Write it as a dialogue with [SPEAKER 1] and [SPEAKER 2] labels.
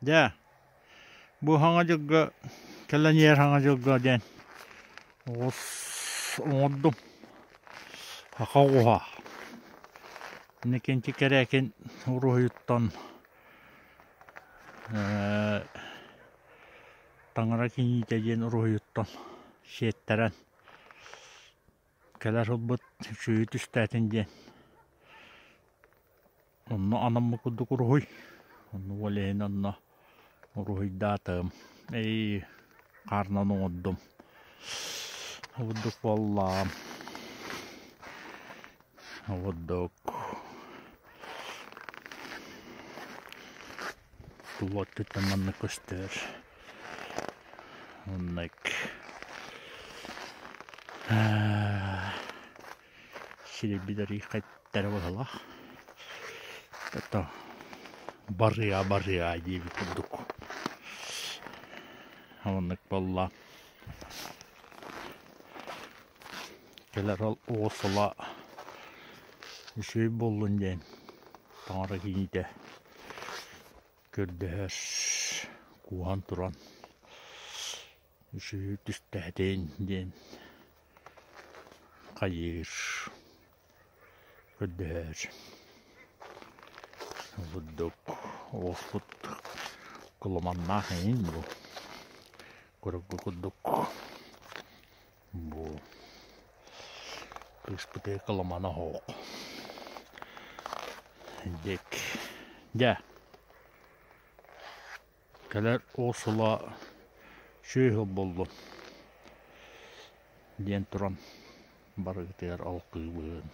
[SPEAKER 1] Дьэ, бу Саҥа дьылга кэлэн иһэр Саҥа дьылга диэн оҕус оҥордум. Саха оҕуһа. Иннокентий Кэрээкин уруһуйуттан Таҥара киниитэ диэн уруһуйуттан сиэттэрэн кэлэр сылбыт үчүгэйи түстээтин диэн Онно анаммыт курдук уруһуй. Онно ол иһин онно уруһуйдаатым. Эй, хаарынан оҥордум. Обурдук буолла. Обурдук. Тула өттүттэн маннык көстөр. Оннук. Сирэйбит арыый хайттара быһыылаах. Это барыа-барыа диэбит курдук. Оннук буолла. Кэлэр ол оҕо сыла үчүгэй буоллун диэн таҥара киниитэ көрдөһөр кууһан туран Үчүгэй түстээтин диэн хайыыр, көрдөһөр. Курдук оҕуспут кулуманнаах эҥин бу курукку курдук бу кыыспытыгар кылымана оһох дик дьэ Кэлэр ол сыла сүөһү буоллун диэн туран барыгытыгар алгыыбын.